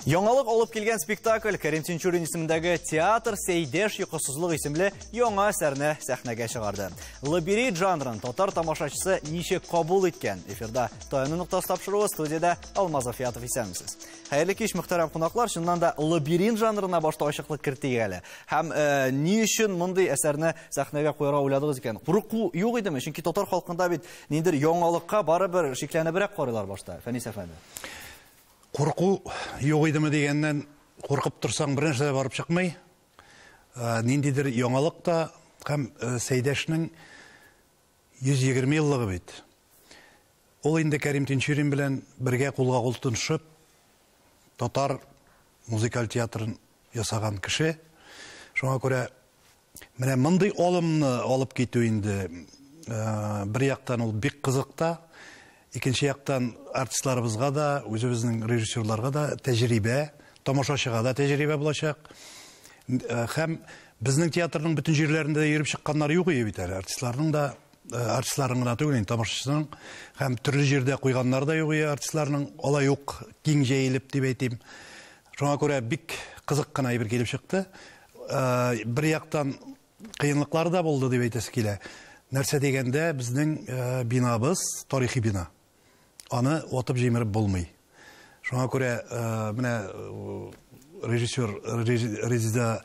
Яңалык алып килгән спектакль Кәрим Тинчурин исемендәге театр Сәйдәш йокысызлык исемле яңа әсәрне сәхнәгә чыгарды. Лабиринт жанрын татар тамашачысы ничек кабул иткән? Эфирда Таяну ноктасы тапшыруы, студиядә Алмаз Афиятов, исәнмесез. Хәерле кич, мөхтәрәм кунаклар. Чыннан да лабиринт жанрына башта ачыклык кертик әле. Һәм ни өчен мондый әсәрне сәхнәгә куярга уйладыгыз икән? Курку юк идеме? Чөнки татар халкында бит ниндидер яңалыкка барыбер шикләнебрәк карыйлар башта. Фәнис әфәнде. Курку юк идеме дигәннән, куркып торсаң бер нәрсә дә барып чыкмый. Ниндидер яңалык та һәм Сәйдәшнең 120 еллыгы бит. Ул инде Кәрим Тинчурин белән бергә кулга кул тотынышып татар музыкаль театрын ясаган кеше. Шуңа күрә менә мондый алымны алып китү инде бер яктан ул бик кызык та, икенче яктан артистларыбызга да, үзебезнең режиссерларга да тәҗрибә, тамашачыга да тәҗрибә булачак. Һәм безнең театрның бөтен җирләрендә дә йөреп чыкканнар юк иде бит әле. Артистларның да, артистларның гына түгел, инде тамашачының һәм төрле җирдә куйганнар да юк иде артистларның, алай ук киң җәелеп дип әйтим. Шуңа күрә бик кызык кына әйбер килеп чыкты. Бер яктан кыенлыклар да булды дип әйтәсе килә. Нәрсә дигәндә, безнең бинабыз тарихи бина. Аны ватып җимереп булмый. Шуңа күрә менә режиссер Резеда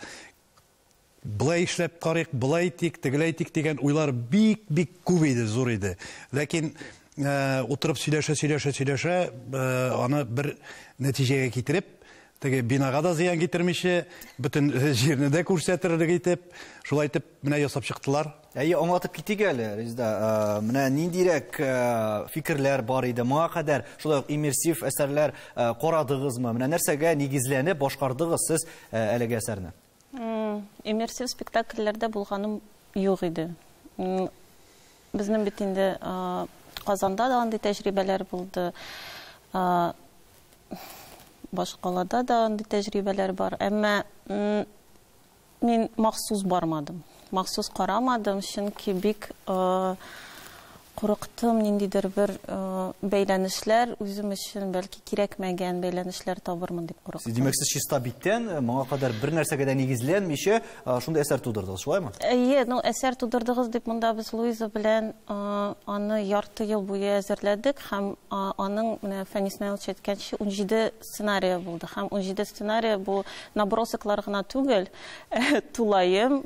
былай эшләп карыйк, былай итик, тегеләй итик дигән уйлар бик-бик күп иде, зур иде. Ләкин утырып сөйләшә, сөйләшә, сөйләшә, аны бер нәтиҗәгә китереп, теге бинага да зыян китермичә, бөтен җирне дә күрсәтерлек итеп, шулай итеп менә ясап чыктылар. Әйе, аңлатып китик әле, Резеда. Менә ниндирәк фикерләр бар иде моңа кадәр, шулай ук иммерсив әсәрләр карадыгызмы? Менә нәрсәгә нигезләнеп башкардыгыз сез әлеге әсәрне? Иммерсив спектакльләрдә булганым юк иде. Безнең бит инде Казанда да андый тәҗрибәләр булды. Башкалада да андый тәҗрибәләр бар. Әмма мин махсус бармадым. Махсус карамадым, чөнки бик курыктым, ниндидер бер бәйләнешләр үзем өчен бәлки кирәкмәгән бәйләнешләр табырмын дип курыктым. Сез, димәк, сез чиста биттән моңа кадәр бер нәрсәгә дә нигезләнмичә шундый әсәр тудырдыгыз, шулаймы? Әйе, әсәр тудырдыгыз дип монда без Луиза белән аны ярты ел буе әзерләдек һәм аның менә Фәнис Наилович әйткәнчә 17 сценария булды. Һәм 17 сценария бу набросоклар гына түгел, тулаем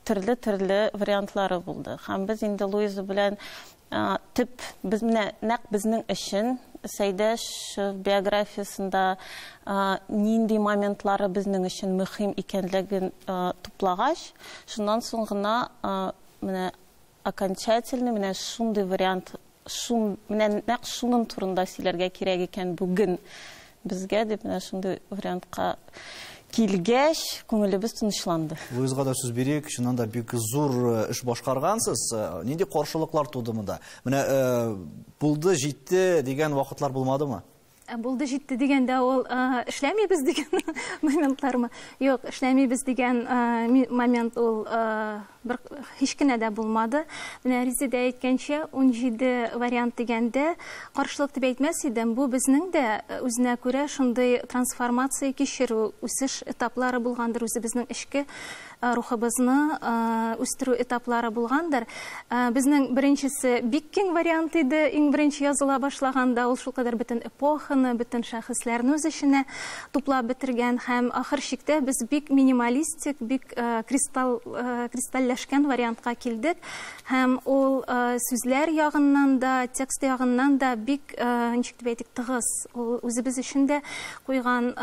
төрле-төрле вариантлары булды. Һәм без инде Луиза белән төп, без менә нәкъ безнең өчен Сәйдәш биографиясендә нинди моментлары безнең өчен мөһим икәнлеген туплагач, шуннан соң гына менә окончательный менә шундый вариант, менә нәкъ шуның турында сөйләргә кирәк икән бүген безгә дип менә шундый вариантка килгәч, күңелебез тынычланды. Луизга да сүз бирик, чыннан да бик зур эш башкаргансыз. Нинди каршылыклар туды монда? Менә булды, җитте дигән вакытлар булмадымы? Булды, җитте дигәндә ул эшләмибез дигән моментлармы? Юк, эшләмибез дигән момент ул бер һич кенә дә булмады. Менә Резеда әйткәнчә, 17 вариант дигәндә каршылык дип әйтмәс идем. Бу безнең дә үзенә күрә шундый трансформация кичерү, үсеш этаплары булгандыр, үзебезнең эчке рухыбызны үстерү этаплары булгандыр. Безнең беренчесе бик киң вариант иде, иң беренче языла башлаганда ул шулкадәр бөтен эпоханы, бөтен шәхесләрне үз эченә туплап бетергән һәм ахыр чиктә без бик минималистик, бик кристалләшкән вариантка килдек һәм ул сүзләр ягыннан да, текст ягыннан да бик, ничек дип әйтик, тыгыз. Ул үзебез өчен дә куйган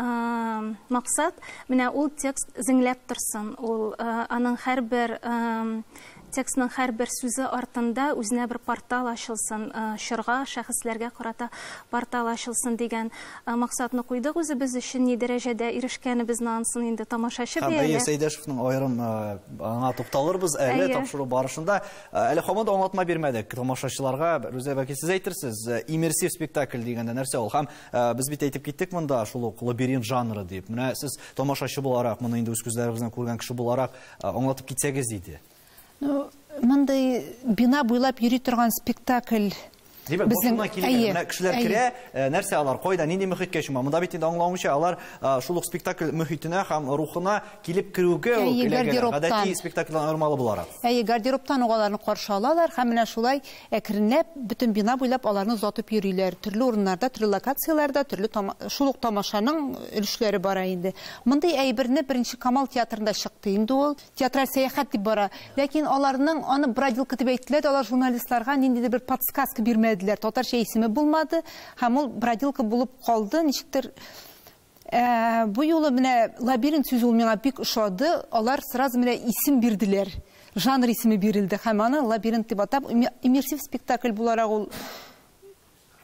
максат, менә ул текст зеңләп торсын, ул аның һәрбер текстның һәрбер сүзе артында үзенә бер портал ачылсын, чорга, шәхесләргә карата портал ачылсын дигән максатны куйдык үзебез өчен. Ни дәрәҗәдә ирешкәнебезне ансын инде тамашачы Һәм бәяли. Әйе, Сәйдәшевнең аерым аңа тукталырбыз әле тапшыру барышында. Әле һаман да аңлатма бирмәдек тамашачыларга. Рүзә, бәлки сез әйтерсез, иммерсив спектакль дигәндә нәрсә ул? Һәм без бит әйтеп киттек монда шул ук лабиринт жанры дип. Менә сез тамашачы буларак, моны инде үз күзләрегез белән күргән кеше буларак аңлатып китсәгез иде. Мондый бина буйлап йөри торган спектакль Димәк, башыннан килгән менә кешеләр керә, нәрсә алар, кайда, нинди мөхиткә чума? Монда бит инде аңлавымча, алар шул ук спектакль мөхитенә һәм рухына килеп керүгә үк эләгәләр. Гадәти спектакльдән аермалы буларак. Әйе, гардеробтан ук аларны каршы алалар һәм менә шулай әкренләп бөтен бина буйлап аларны озатып йөриләр. Төрле урыннарда, төрле локацияләрдә, төрле шул ук тамашаның өлешләре бара инде. Мондый әйберне беренче Камал театрында чыкты инде ул. Театраль сәяхәт дип бара. Ләкин аларның аны бродилка дип әйттеләр, алар журналистларга ниндидер бер подсказка бирмәделәр. Татарча исеме булмады һәм ул бродилка булып калды. Ничектер бу юлы менә лабиринт сүзе ул миңа бик ошады. Алар сразу менә исем бирделәр. Жанр исеме бирелде һәм аны лабиринт дип атап, иммерсив спектакль буларак ул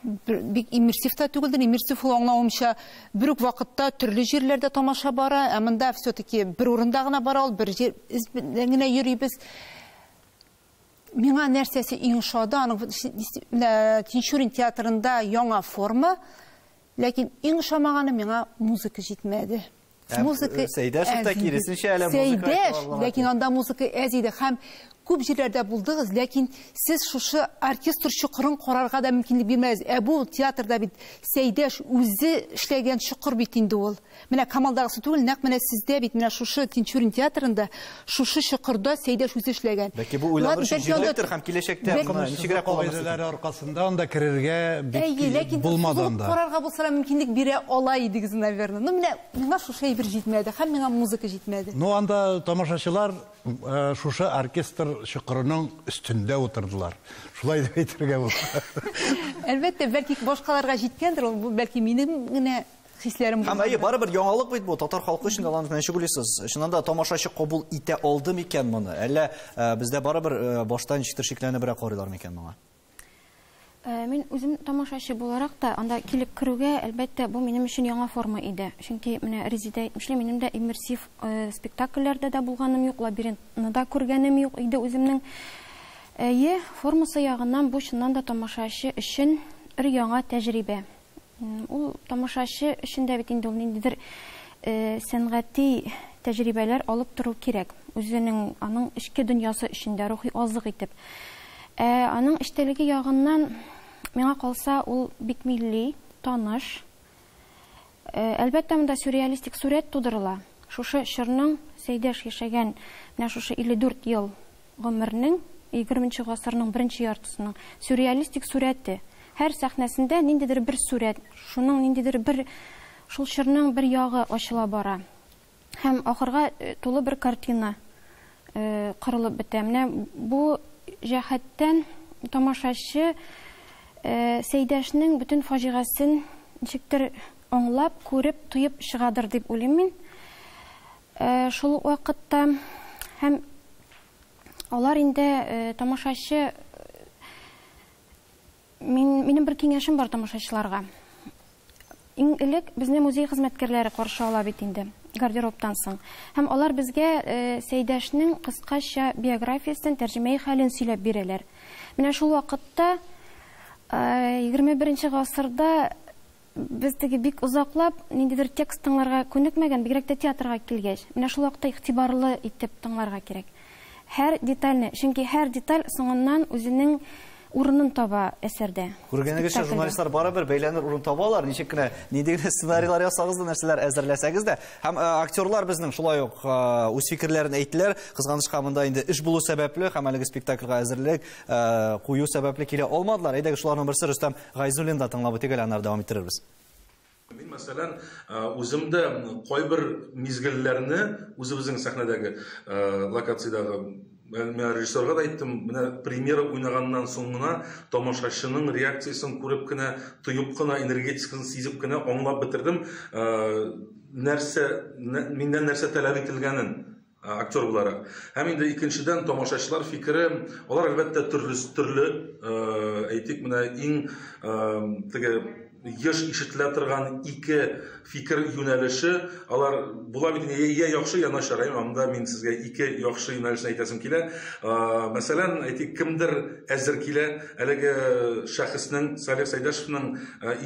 бик иммерсив та түгелдер. Иммерсив ул аңлавымча бер үк вакытта төрле җирләрдә тамаша бара, ә монда все-таки бер урында гына бара ул, бер җир генә йөрибез. Миңа нәрсәсе иң ошады, аның Тинчурин театрында яңа форма, ләкин иң ошамаганы миңа музыка җитмәде. Музыка Сәйдәшев та киресенчә әле музыка. Сәйдәш, ләкин анда музыка әз иде һәм күп җирләрдә булдыгыз, ләкин сез шушы оркестр чокырын карарга да мөмкинлек бирмәгез. Ә бу театрда бит Сәйдәш үзе эшләгән чокыр бит инде ул. Менә Камалдагысы түгел, нәкъ менә сездә бит менә шушы Тинчурин театрында шушы чокырда Сәйдәш үзе эшләгән. Бәлки бу уйланыр өчен җирлектер һәм киләчәктә моны ничегрәк кулланырсыз? Аркасында анда керергә бик булмады анда. Карарга булса да мөмкинлек бирә ала идегез, наверное. Ну менә миңа шушы әйбер җитмәде һәм миңа музыка җитмәде. Ну анда тамашачылар шушы оркестр чокырының өстендә утырдылар. Шулай дип әйтергә була. Әлбәттә, бәлки башкаларга җиткәндер ул, бәлки минем генә хисләрем булгандыр. Һәм әйе, барыбер яңалык бит бу, татар халкы өчен аларны ничек уйлыйсыз? Чыннан да тамашачы кабул итә алды микән моны? Әллә бездә барыбер башта ничектер шикләнебрәк карыйлар микән моңа? Мин үзем тамашачы буларак та анда килеп керүгә, әлбәттә, бу минем өчен яңа форма иде. Чөнки менә Резидә әйтмешли, минем дә иммерсив спектакльләрдә дә булганым юк, лабиринтны да күргәнем юк иде үземнең. Әйе, формасы ягыннан бу чыннан да тамашачы өчен бер яңа тәҗрибә. Ул тамашачы өчен дә бит инде ул ниндидер сәнгати тәҗрибәләр алып тору кирәк. Үзенең аның эчке дөньясы өчен дә рухи азык итеп. Аның эчтәлеге ягыннан миңа калса ул бик милли, таныш. Әлбәттә, монда сюрреалистик сурәт тудырыла. Шушы чорның Сәйдәш яшәгән менә шушы 54 ел гомернең 20 гасырның беренче яртысының сюрреалистик сурәте. Һәр сәхнәсендә ниндидер бер сурәт, шуның ниндидер бер шул чорның бер ягы ачыла бара. Һәм ахырга тулы бер картина корылып бетә. Менә бу җәһәттән тамашачы Сәйдәшнең бөтен фаҗигасын ничектер аңлап, күреп, тоеп чыгадыр дип уйлыйм мин. Шул ук вакытта һәм алар инде тамашачы минем бер киңәшем бар тамашачыларга. Иң элек безне музей хезмәткәрләре каршы ала бит инде гардеробтан соң. Һәм алар безгә Сәйдәшнең кыскача биографиясен, тәрҗемәи хәлен сөйләп бирәләр. Менә шул вакытта 21 гасырда без теге бик озаклап ниндидер текст тыңларга күнекмәгән, бигрәк тә театрга килгәч. Менә шул вакытта игътибарлы итеп тыңларга кирәк. Һәр детальне, чөнки һәр деталь соңыннан үзенең урынын таба әсәрдә. Күргәнегезчә, журналистлар барыбер бәйләнер урын табалар, ничек кенә нинди генә сценарийлар ясагыз да, нәрсәләр әзерләсәгез дә. Һәм актерлар безнең шулай ук үз фикерләрен әйттеләр. Кызганычка, монда инде эш булу сәбәпле һәм әлеге спектакльгә әзерлек кую сәбәпле килә алмадылар. Әйдәгез, шуларның берсе Рөстәм Гайзуллин да тыңлап үтик әле, аннары дәвам иттерербез. Мин, мәсәлән, үзем дә кайбер мизгелләрне үзебезнең сәхнәдәге локациядәге мин режиссерга да әйттем, менә премьера уйнаганнан соң гына тамашачының реакциясен күреп кенә, тоеп кына, энергетикасын сизеп кенә аңлап бетердем, нәрсә, миннән нәрсә таләп ителгәнен актер буларак. Һәм инде икенчедән тамашачылар фикере, алар әлбәттә төрле, әйтик, менә иң теге еш ишетелә торган ике фикер юнәлеше, алар була бит инде я яхшы, я начар. Әйме, анда мин сезгә ике яхшы юнәлешне әйтәсем килә. Мәсәлән, әйтик, кемдер әзер килә, әлеге шәхеснең, Салих Сәйдәшевнең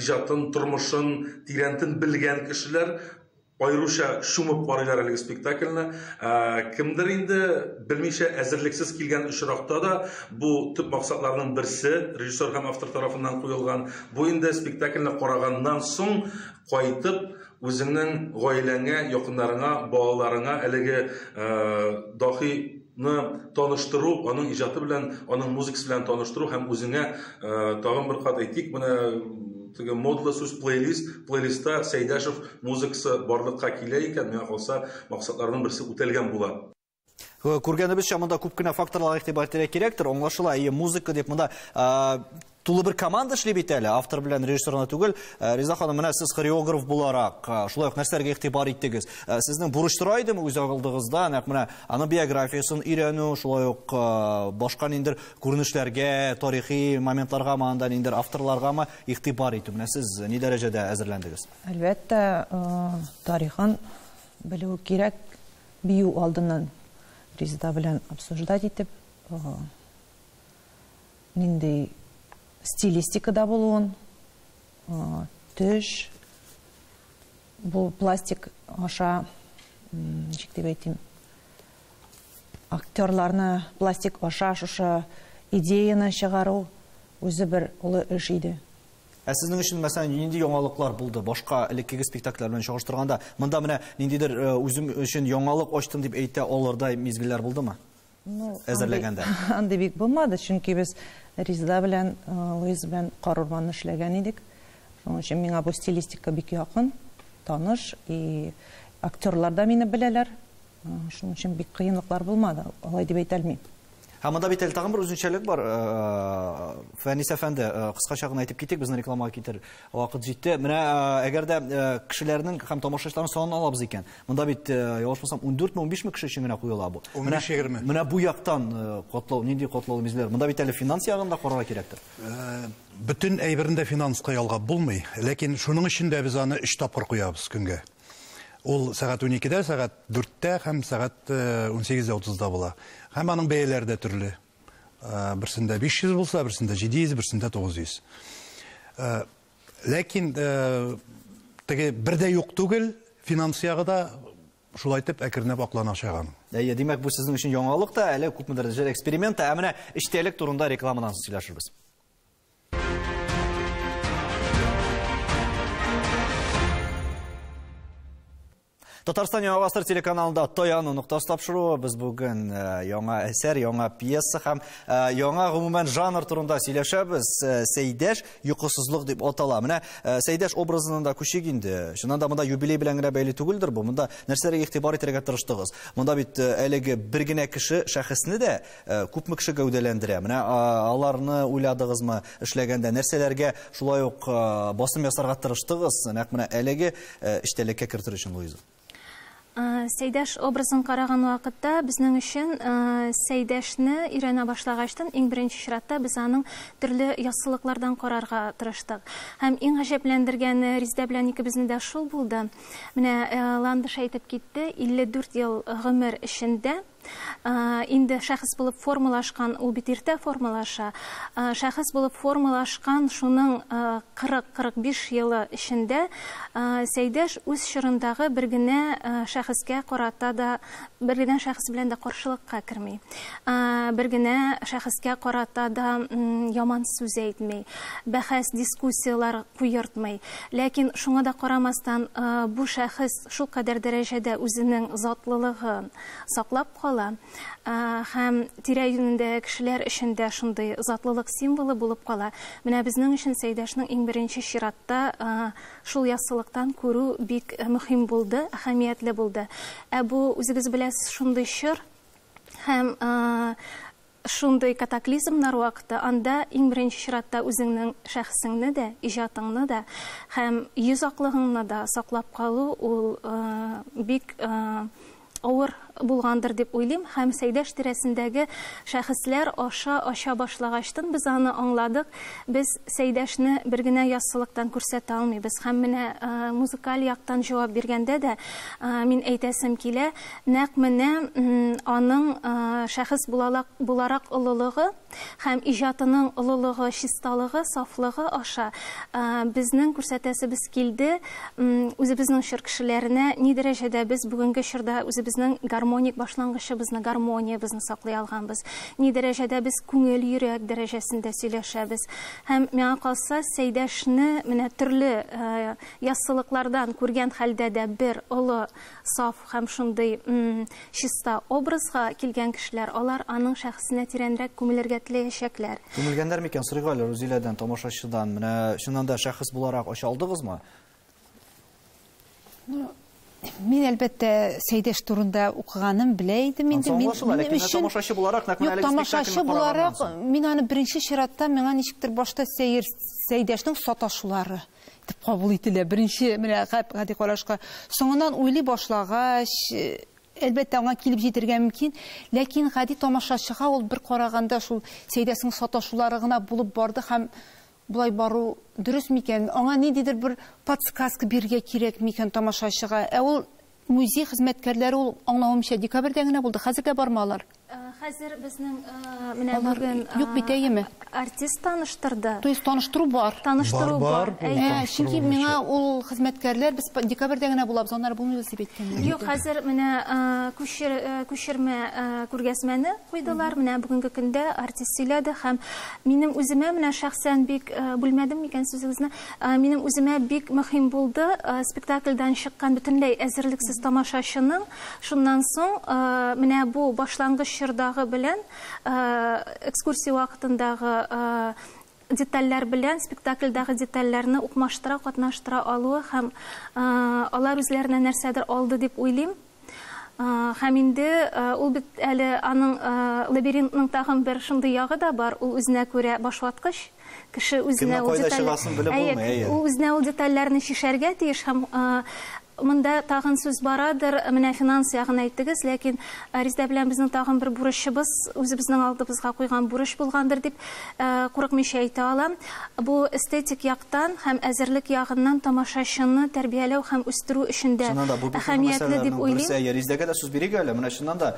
иҗатын, тормышын тирәнтен белгән кешеләр Аеруча чумып карыйлар әлеге спектакльне. Кемдер инде белмичә әзерлексез килгән очракта да бу төп максатларның берсе режиссер һәм автор тарафыннан куелган. Бу инде спектакльне караганнан соң кайтып үзеңнең гаиләңә, якыннарыңа, балаларыңа әлеге дахины таныштыру, аның иҗаты белән, аның музыкасы белән таныштыру һәм үзеңә тагын бер кат әйтик, менә теге модлы сүз плейлист, плейлистта Сәйдәшев музыкасы барлыкка килә икән, миңа калса, максатларның берсе үтәлгән була. Күргәнебезчә, монда күп кенә факторларга игътибар итәргә кирәктер. Аңлашыла, әйе, музыка дип монда тулы бер команда эшли бит әле, автор белән режиссер гына түгел. Риза ханым, менә сез хореограф буларак, шулай ук нәрсәләргә игътибар иттегез? Сезнең бурыч тора идеме үз алдыгызда, нәкъ менә аның биографиясын өйрәнү, шулай ук башка ниндидер күренешләргә, тарихи моментларгамы, анда ниндидер авторларгамы игътибар итү? Менә сез ни дәрәҗәдә әзерләндегез? Әлбәттә, тарихын белү кирәк, бию алдыннан Резеда белән обсуждать итеп, нинди стилистикада булуын, төш, бу пластик аша, ничек дип әйтим, актерларны пластик аша шушы идеяны чыгару үзе бер олы эш иде. Ә сезнең өчен, мәсәлән, нинди яңалыклар булды башка элеккеге спектакльләр белән чагыштырганда? Монда менә ниндидер үзем өчен яңалык ачтым дип әйтә алырдай мизгелләр булдымы? Әзерләгәндә. Андый бик булмады, чөнки без Резеда белән, Луиза белән Кар урманны эшләгән идек. Шуның өчен миңа бу стилистика бик якын, таныш, и актерлар да мине беләләр. Шуның өчен бик кыенлыклар булмады, алай дип әйтә алмыйм. Һәм монда бит әле тагын бер үзенчәлек бар. Фәнис әфәнде, кыскача гына әйтеп китик, безнең рекламага китер вакыт җитте. Менә әгәр дә кешеләрнең һәм тамашачыларның санын алабыз икән, монда бит ялгышмасам 14-ме, 15-ме кеше өчен генә куела бу. 15-20. Менә бу яктан катлау, нинди катлаулы мизгелләр? Монда бит әле финанс ягын да карарга кирәктер. Бөтен әйберне дә финанска ялгап булмый, ләкин шуның өчен дә без аны 3 тапкыр куябыз көнгә. Ул сәгать 12-дә, сәгать 4-тә һәм сәгать 18:30-да була. Һәм аның бәяләре дә төрле. Берсендә 500 булса, берсендә 700, берсендә 900. Ләкин теге бер дә юк түгел, финанс ягы да шулай итеп әкренләп акланачак. Әйе, димәк, бу сезнең өчен яңалык та, әле күпмедер дәрәҗәдә эксперимент та. Ә менә эчтәлек турында рекламадан соң сөйләшербез. Татарстан Яңа Гасыр телеканалында Таяну ноктасы тапшыруы. Без бүген яңа әсәр, яңа пьеса һәм яңа гомумән жанр турында сөйләшәбез. Сәйдәш йокысызлык дип атала. Менә Сәйдәш образының да күчик инде. Чыннан да монда юбилей белән генә бәйле түгелдер бу. Монда нәрсәләргә игътибар итәргә тырыштыгыз? Монда бит әлеге бер генә кеше шәхесне дә күпме кеше гәүдәләндерә. Менә аларны уйладыгызмы эшләгәндә? Нәрсәләргә шулай ук басым ясарга тырыштыгыз? Нәкъ менә әлеге эчтәлеккә кертер өчен, Луиза. Сәйдәш образын караган вакытта безнең өчен Сәйдәшне өйрәнә башлагачтан иң беренче чиратта без аның төрле яссылыклардан карарга тырыштык. Һәм иң гаҗәпләндергәне Резеда белән икебезне дә шул булды. Менә Ландыш әйтеп китте, 54 ел гомер эчендә инде шәхес булып формалашкан, ул бит иртә формалаша, шәхес булып формалашкан шуның 40-45 елы эчендә Сәйдәш үз чорындагы бер генә шәхескә карата да, бер генә шәхес белән дә каршылыкка керми, бер генә шәхескә карата да яман сүз әйтми, бәхәс, дискуссиялар куертмый. Ләкин шуңа да карамастан бу шәхес шул кадәр дәрәҗәдә үзенең затлылыгын саклап кала һәм тирә-юнендәге кешеләр өчен дә шундый затлылык символы булып кала. Менә безнең өчен Сәйдәшнең иң беренче чиратта шул яссылыктан күрү бик мөһим булды, әһәмиятле булды. Ә бу, үзегез беләсез, шундый чор һәм шундый катаклизмнар вакыты, анда иң беренче чиратта үзеңнең шәхесеңне дә, иҗатыңны да һәм йөз аклыгыңны да саклап калу ул бик авыр булгандыр дип уйлыйм, һәм Сәйдәш тирәсендәге шәхесләр аша ача башлагачтын без аны аңладык. Без Сәйдәшне бер генә яссылыктан күрсәтә алмыйбыз. Һәм менә музыкаль яктан җавап биргәндә дә мин әйтәсем килә, нәкъ менә аның шәхес буларак олылыгы һәм иҗатының олылыгы, чисталыгы, сафлыгы аша безнең күрсәтәсебез килде үзебезнең чор кешеләренә, ни дәрәҗәдә без бүгенге чорда үзебезнең гармоник башлангычыбызны, гармониябезне саклый алганбыз, ни дәрәҗәдә без күңел, йөрәк дәрәҗәсендә сөйләшәбез. Һәм миңа калса, Сәйдәшне менә төрле яссылыклардан күргән хәлдә дә бер олы, саф һәм шундый чиста образга килгән кешеләр, алар аның шәхесенә тирәнрәк күмелергә теләячәкләр. Күмелгәннәр микән? Сорыйк әле Рузиләдән, тамашачыдан. Менә чыннан да шәхес буларак ача алдыгызмы? Мин әлбәттә Сәйдәш турында укыганым белә идем инде. Мин тамашачы буларак, нәкъ менә әлеге тамашачы буларак, мин аны беренче чиратта миңа ничектер башта Сәйдәшнең саташулары дип кабул ителә. Беренче менә гади карашка. Соңыннан уйлый башлагач, әлбәттә аңа килеп җитәргә мөмкин, ләкин гади тамашачыга ул бер караганда шул Сәйдәшнең саташулары гына булып барды һәм булай бару дөрес микән? Аңа ниндидер бер подсказка бирергә кирәк микән тамашачыга? Ә ул музей хезмәткәрләре ул аңлавымча декабрьдә генә булды. Хәзер дә бармы алар? Хәзер безнең менә бүген юк бит, әйеме? Артист таныштырды. То есть таныштыру бар. Таныштыру бар. Чөнки миңа ул хезмәткәрләр без декабрьдә генә булабыз, аннары булмыйбыз дип әйткәннәр. Юк, хәзер менә күчермә күргәзмәне куйдылар. Менә бүгенге көндә артист сөйләде һәм минем үземә менә шәхсән бик бүлмәдем микән сүзегезне? Минем үземә бик мөһим булды спектакльдән чыккан бөтенләй әзерлексез тамашачының. Шуннан соң менә бу башлангыч чордагы белән экскурсия вакытындагы детальләр белән спектакльдәге детальләрне укмаштыра, катнаштыра алуы һәм алар үзләренә нәрсәдер алды дип уйлыйм. Һәм инде ул бит әле аның лабиринтның тагын бер шундый ягы да бар, ул үзенә күрә башваткыч. Кеше үзенә ул үзенә ул детальләрне чишәргә тиеш һәм монда тагын сүз барадыр, менә финанс ягын әйттегез, ләкин Резидә белән безнең тагын бер бурычыбыз, үзебезнең алдыбызга куйган бурыч булгандыр дип курыкмыйча әйтә алам. Бу эстетик яктан һәм әзерлек ягыннан тамашачыны тәрбияләү һәм үстерү өчен дә әһәмиятле дип уйлыйм. Резидәгә дә сүз бирик әле. Менә чыннан да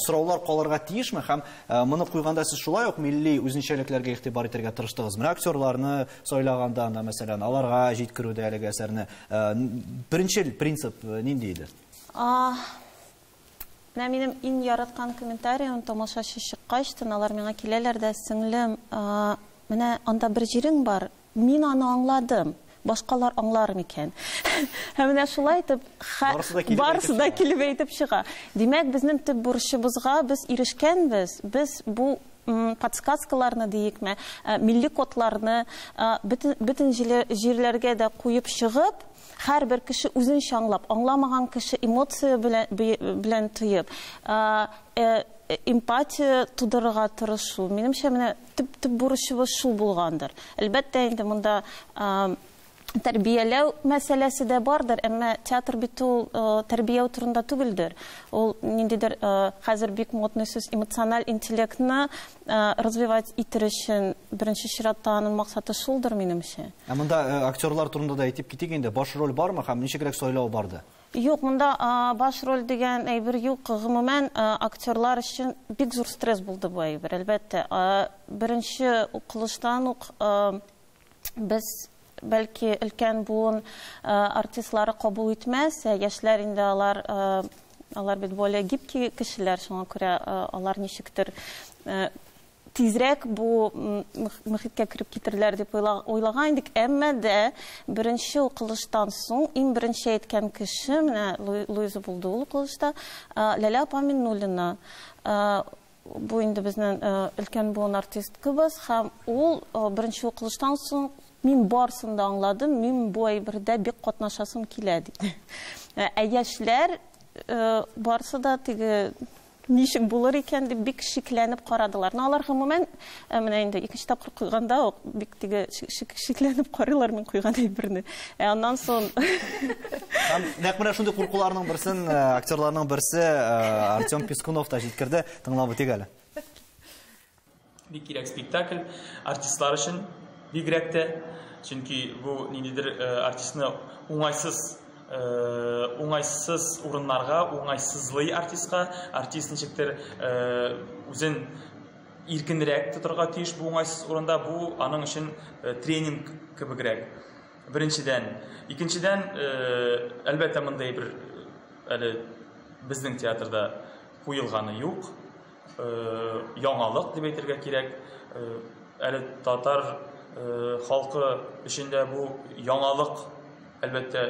сораулар калырга тиешме һәм моны куйганда сез шулай ук милли үзенчәлекләргә игътибар итәргә тырыштыгыз. Менә актерларны сайлаганда, мәсәлән, аларга җиткерүдә әлеге әсәрне беренче принцип нинди иде? Менә минем иң яраткан комментарием тамашачы чыккач, алар миңа киләләр дә, сеңлем, менә анда бер җирең бар, мин аны аңладым, башкалар аңлар микән? Һәм менә шулай итеп барысы да килеп әйтеп чыга. Димәк, безнең төп бурычыбызга без ирешкәнбез. Без бу подсказкаларны диекме, милли кодларны бөтен җирләргә дә куеп чыгып, һәрбер кеше үзенчә аңлап, аңламаган кеше эмоция белән тоеп, эмпатия тудырырга тырышу. Минемчә, менә төп бурычыбыз шул булгандыр. Әлбәттә, инде монда тәрбияләү мәсьәләсе дә бардыр, әмма театр бит ул тәрбияү турында түгелдер. Ул ниндидер хәзер бик модный сүз эмоциональ интеллектны развивать итер өчен беренче чиратта аның максаты шулдыр, минемчә. Ә монда актерлар турында да әйтеп китик инде. Баш роль бармы һәм ничегрәк сайлау барды? Юк, монда баш роль дигән әйбер юк. Гомумән, актерлар өчен бик зур стресс булды бу әйбер, әлбәттә. Беренче укылыштан ук без бәлки өлкән буын артистлары кабул итмәс, яшьләр инде алар бит более гибкий кешеләр, шуңа күрә алар ничектер тизрәк бу мөхиткә кереп китерләр дип уйлаган идек. Әмма дә беренче укылыштан соң иң беренче әйткән кеше менә Луиза булды ул укылышта, Ләлә апа Миннуллина. Бу инде безнең өлкән буын артисткабыз һәм ул беренче укылыштан соң мин барысын да аңладым, мин бу әйбердә бик катнашасым килә диде. Ә яшьләр барысы да теге Ничек булыр икән дип бик шикләнеп карадылар. Но алар гомумән, менә инде икенче тапкыр куйганда ук бик теге шикләнеп карыйлар мин куйган әйберне. Ә аннан соң Һәм нәкъ менә шундый куркуларның берсен актерларның берсе Артем Пискунов та җиткерде. Тыңлап үтик әле. Бик кирәк спектакль артистлар өчен бигрәк тә, чөнки бу ниндидер артистны уңайсыз уңайсыз урыннарга, уңайсызлый артистка, артист ничектер үзен иркенрәк тотарга тиеш бу уңайсыз урында, бу аның өчен тренинг кебегрәк. Беренчедән. Икенчедән, әлбәттә, мондый бер әле безнең театрда куелганы юк. Яңалык дип әйтергә кирәк. Әле татар халкы өчен дә бу яңалык. Әлбәттә,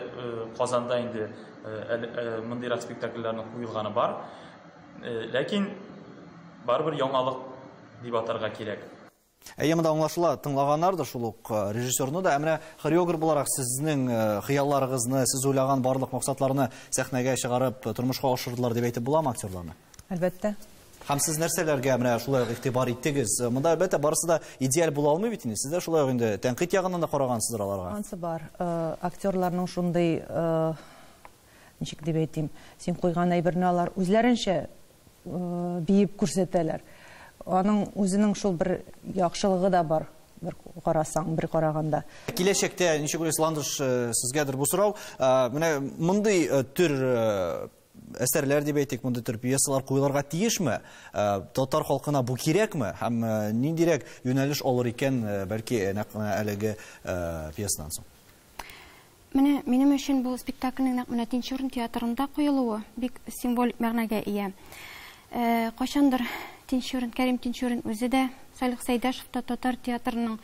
Казанда инде мондыйрак спектакльләрнең куелганы бар. Ләкин барыбер яңалык дип атарга кирәк. Әйе, монда аңлашыла, тыңлаганнардыр шул ук режиссерны да. Ә менә хореограф буларак сезнең хыялларыгызны, сез уйлаган барлык максатларны сәхнәгә чыгарып, тормышка ашырдылар дип әйтеп буламы актерларны? Әлбәттә. Һәм сез нәрсәләргә менә шулай ук игътибар иттегез? Монда әлбәттә барысы да идеаль була алмый бит инде. Сез дә шулай ук инде тәнкыйть ягыннан да карагансыздыр аларга. Ансы бар. Актерларның шундый, ничек дип әйтим, син куйган әйберне алар үзләренчә биеп күрсәтәләр. Аның үзенең шул бер яхшылыгы да бар, бер карасаң, бер караганда. Киләчәктә ничек уйлыйсыз, Ландыш, сезгәдер бу сорау. Менә мондый төр әсәрләр дип әйтик, мондый төр пьесалар куелырга тиешме? Татар халкына бу кирәкме? Һәм ниндирәк юнәлеш алыр икән, бәлки нәкъ менә әлеге пьесадан соң? Менә минем өчен бу спектакльнең нәкъ менә Тинчурин театрында куелуы бик символик мәгънәгә ия. Кайчандыр Тинчурин, Кәрим Тинчурин үзе дә, Салих Сәйдәшев та татар театрының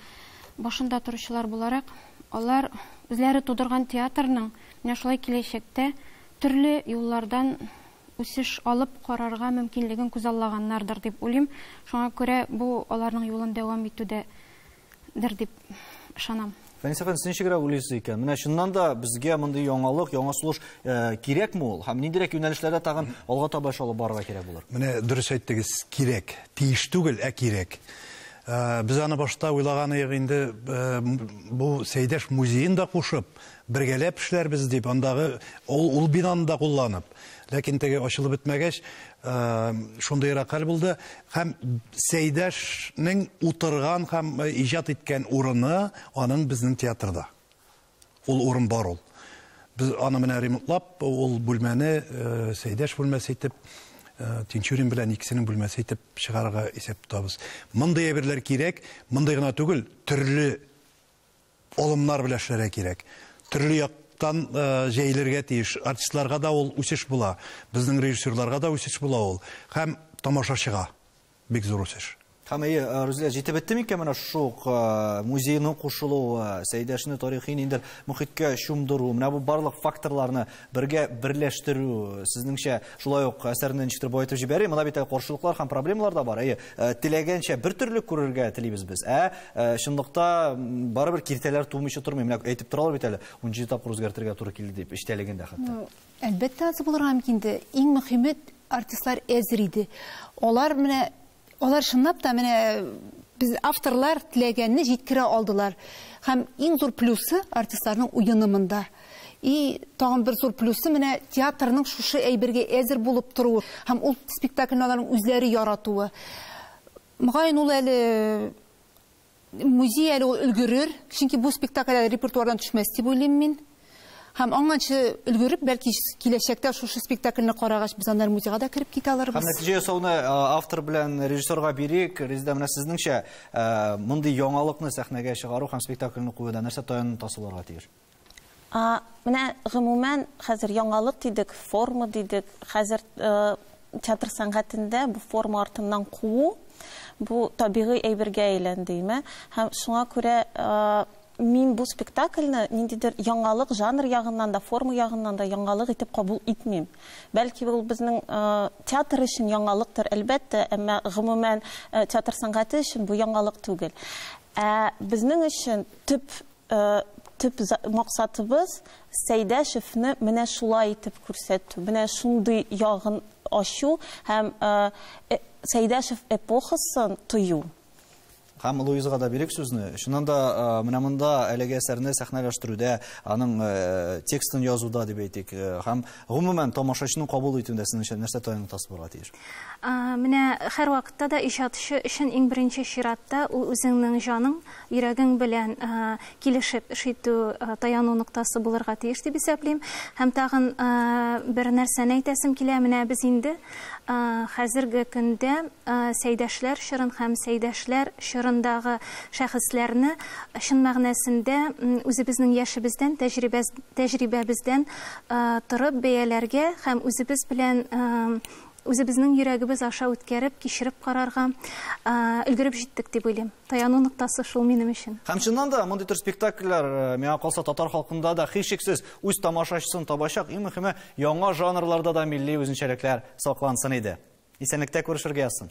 башында торучылар буларак, алар үзләре тудырган театрның менә шулай киләчәктә төрле юллардан үсеш алып карарга мөмкинлеген күзаллаганнардыр дип уйлыйм. Шуңа күрә бу аларның юлын дәвам итүдәдер дип ышанам. Фәнис әфәнде, сез ничегрәк уйлыйсыз икән? Менә чыннан да безгә мондый яңалык, яңа сулыш кирәкме ул? Һәм ниндирәк юнәлешләрдә тагын алга таба эш алып барырга кирәк булыр? Менә дөрес әйттегез, кирәк. Тиеш түгел, ә кирәк. Без аны башта уйлаган идек инде, бу Сәйдәш музеен да кушып, бергәләп эшләрбез дип, андагы ул бинаны да кулланып. Ләкин теге ачылып бетмәгәч, шундыйрак хәл булды. Һәм Сәйдәшнең утырган һәм иҗат иткән урыны аның безнең театрда. Ул урын бар ул. Без аны менә ремонтлап, ул бүлмәне Сәйдәш бүлмәсе итеп, Тинчурин белән икесенең бүлмәсе итеп чыгарырга исәп тотабыз. Мондый әйберләр кирәк, мондый гына түгел, төрле алымнар белән эшләргә кирәк. Төрле яктан җәелергә тиеш. Артистларга да ул үсеш була, безнең режиссерларга да үсеш була ул. Һәм тамашачыга бик зур үсеш. Һәм әйе, Рузилә, җитеп бетте микән менә шул ук музейның кушылуы, Сәйдәшне тарихи ниндидер мөхиткә чумдыру, менә бу барлык факторларны бергә берләштерү, сезнеңчә шулай ук әсәрне ничектер баетып җибәрер? Монда бит каршылыклар һәм проблемалар да бар. Әйе, теләгәнчә бер төрле күрергә телибез без. Ә чынлыкта барыбер киртәләр тумыйча тормый. Менә әйтеп торалар бит әле, 17 тапкыр үзгәртергә туры килде дип, эчтәлегендә хәтта. Әлбәттә, аз булырга мөмкин инде. Иң мөһиме, артистлар әзер иде. Алар менә Алар чынлап та менә без авторлар теләгәнне җиткерә алдылар. Һәм иң зур плюсы артистларның уены монда. И тагын бер зур плюсы менә театрның шушы әйбергә әзер булып торуы һәм ул спектакльне аларның үзләре яратуы. Мөгаен ул әле музей әле ул өлгерер, чөнки бу спектакль әле репертуардан төшмәс дип уйлыйм мин. Һәм аңганчы өлгереп, бәлки киләчәктә шушы спектакльне карагач, без аннары музейга да кереп китә алырбыз. Һәм нәтиҗә ясауны автор белән режиссерга бирик. Резеда, менә сезнеңчә, мондый яңалыкны сәхнәгә чыгару һәм спектакльне куюда нәрсә таяну тасылырга тиеш? Менә гомумән хәзер яңалык дидек, форма дидек. Хәзер театр сәнгатендә бу форма артыннан куу, бу табигый әйбергә әйләнде, димме? Һәм шуңа күрә мин бу спектакльне ниндидер яңалык жанр ягыннан да, форма ягыннан да яңалык итеп кабул итмим. Бәлки ул безнең театр өчен яңалыктыр, әлбәттә, әмма гомумән театр сәнгате өчен бу яңалык түгел. Ә безнең өчен төп Төп максатыбыз Сәйдәшевне менә шулай итеп күрсәтү, менә шундый ягын ачу һәм Сәйдәшев эпохасын тою. Һәм Луизага да бирик сүзне. Чыннан да, менә монда әлеге әсәрне сәхнәләштерүдә, аның текстын язуда дип әйтик, һәм гомумән тамашачының кабул итүендә сезнеңчә нәрсә таяну ноктасы булырга тиеш? Менә һәрвакытта да иҗатчы өчен иң беренче чиратта ул үзеңнең җаның, йөрәгең белән килешеп эш итү таяну ноктасы булырга тиеш дип исәплим. Һәм тагын бер нәрсәне әйтәсем килә, менә без инде хәзерге көндә Сәйдәшләр чорын һәм Сәйдәшләр чорындагы шәхесләрне чын мәгънәсендә үзебезнең яшебездән, тәҗрибәбездән торып бәяләргә һәм үзебез белән үзебезнең йөрәгебез аша үткәреп, кичереп карарга өлгереп җиттек дип уйлыйм. Таяну ноктасы шул минем өчен. Һәм чыннан да мондый төр спектакльләр, миңа калса, татар халкында да һичшиксез үз тамашачысын табачак. Иң мөһиме, яңа жанрларда да милли үзенчәлекләр саклансын иде. Исәнлектә күрешергә язсын.